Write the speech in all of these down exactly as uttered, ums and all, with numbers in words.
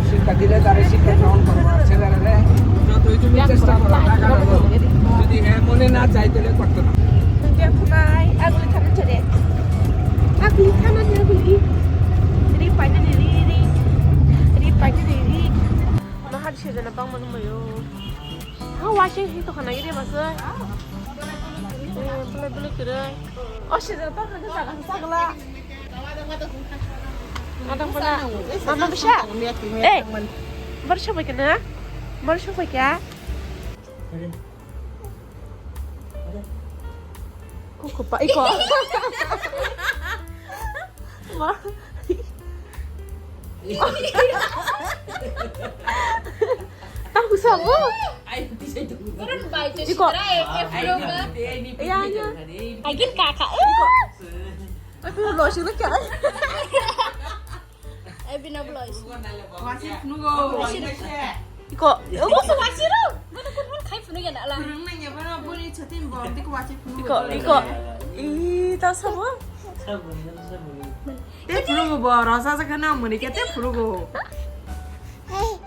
শিক্ষা দিলে তারা শিক্ষা গ্রহণ করবো, ছেলেরা রে। যতই তুমি চেষ্টা করো, না করো, যদি হ্যাঁ মনে না চাই, তাহলে করতে না। Mahar sejana bangma nungmaio. Ha, washing hi tokha nai re basa. Eh, bele bele kere. O sejana tokha ke jaga sagla. Ada pala. Mama bisa. Eh, baru siapa kena? Baru siapa kya? Kuku pa iko. Ma. Tahu sabo? Iko. Iya, iya. Agin kakak. Iko. Aku lo sih kya? Ebina blois. Wasir nugo. Iko. Ogo so wasiro. Mana kun kun khai phunu ya nala. Kurang nanya bana boni chatin bom dik wasir nugo. Iko, iko. Ih, ta sabo? Te phunu bo rosa sa kana muni ke te phunu go.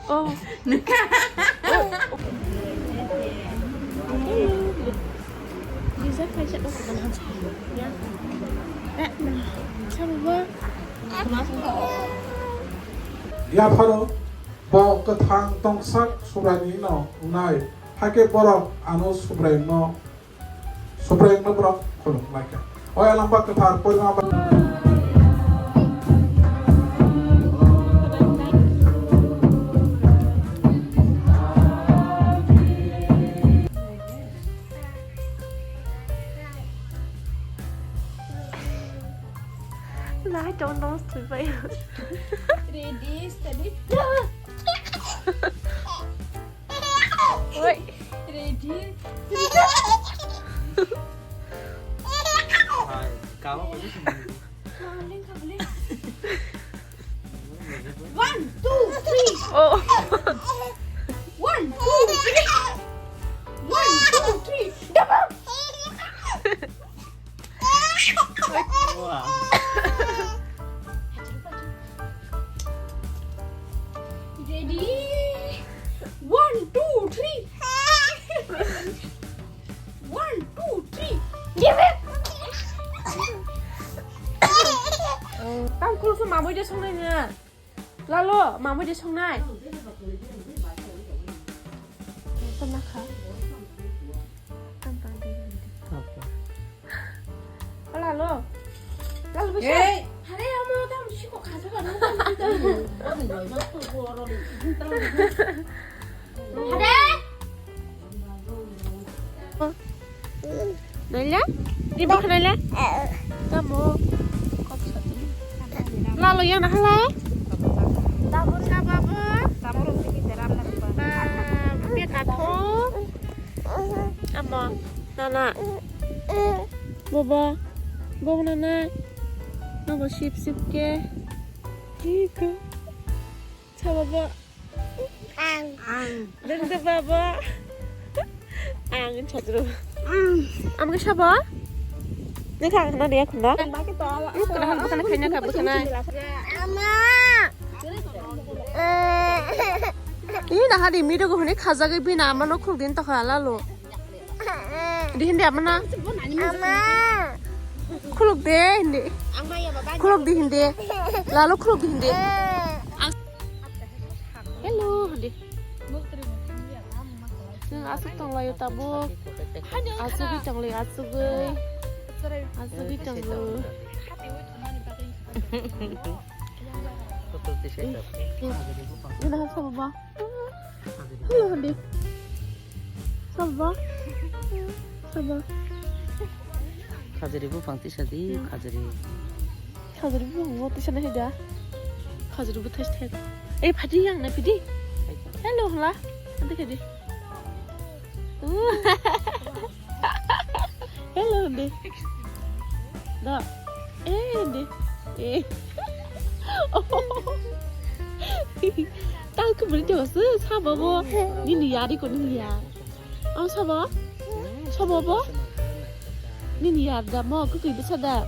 Oh. Bisa kaisa dok kana. Ya. Eh, sabo. Yapharo bo kwthang tongsak Subraiyungno wngnai, hakhe borok ano Subraiyungno, Subraiyungno borok khulum laikha. O elamba kwthar porima ba- Lai tong tong sui pai. Ready, steady. Oi. Ready. Hai, kamu apa sih? Kabeling, kabeling. One, two, three. Oh. One, two, three. One, two, three. Double. Wow. Ready? One, two, three. One, two, three. Give it. Tang kulsu mamoi de songnai na. Lalo, mamoi de songnai. Tama kha. Tang tang de. Lalo. Lalo bisa. Hey. Hare amo tam siko khaja ba. Hare. Naila? Di bawah naila? Kamu. Lalo yang nahala? Tabur sa baba. Tabur sa baba. Baba, biar atho. Ama, nana. Baba. Baba nana. Baba sip sip ke. Iko. Sa baba. Ang. Ang. Dengde baba. Ang chadru. Ang. Am ke sabo? Ni kha khana dia khunda. Ang ba ke to. Ang kana han bukana khaina kha bukana. Ama. Ini nah di mido ko huni khaja ke bina ama no khuk din to khala lo. Di hindi ama na. Ama. Khuluk de hindi. Khuluk di hindi. Lalo khuluk di hindi. Hello, hindi. Chwng aswk tonglaio tabuk. Aswgwi tonglaio, aswgwi. Aswgwi tongo. Gana sabo ba. Hello, Handi. Sabo ba. Sabo. Khajuri buphang tisa di, khajuri. Khajuri buphang bo tisa na heda. Khajuri bo thai thai. Ei, phadi yang na phidi. Hello, hla. Ante khadi. Hello, Handi. Da. Eh, Handi. Eh. Tao kemuri dewa se, sabo bo. Nini yari ko, nini yar. Ang sabo? Sabo bo? Nini yar da, mo kukui bisa da.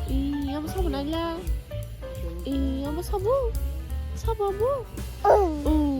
Ih, amo sabo naila. Ih, amo sabo. Sabo amo. Oh.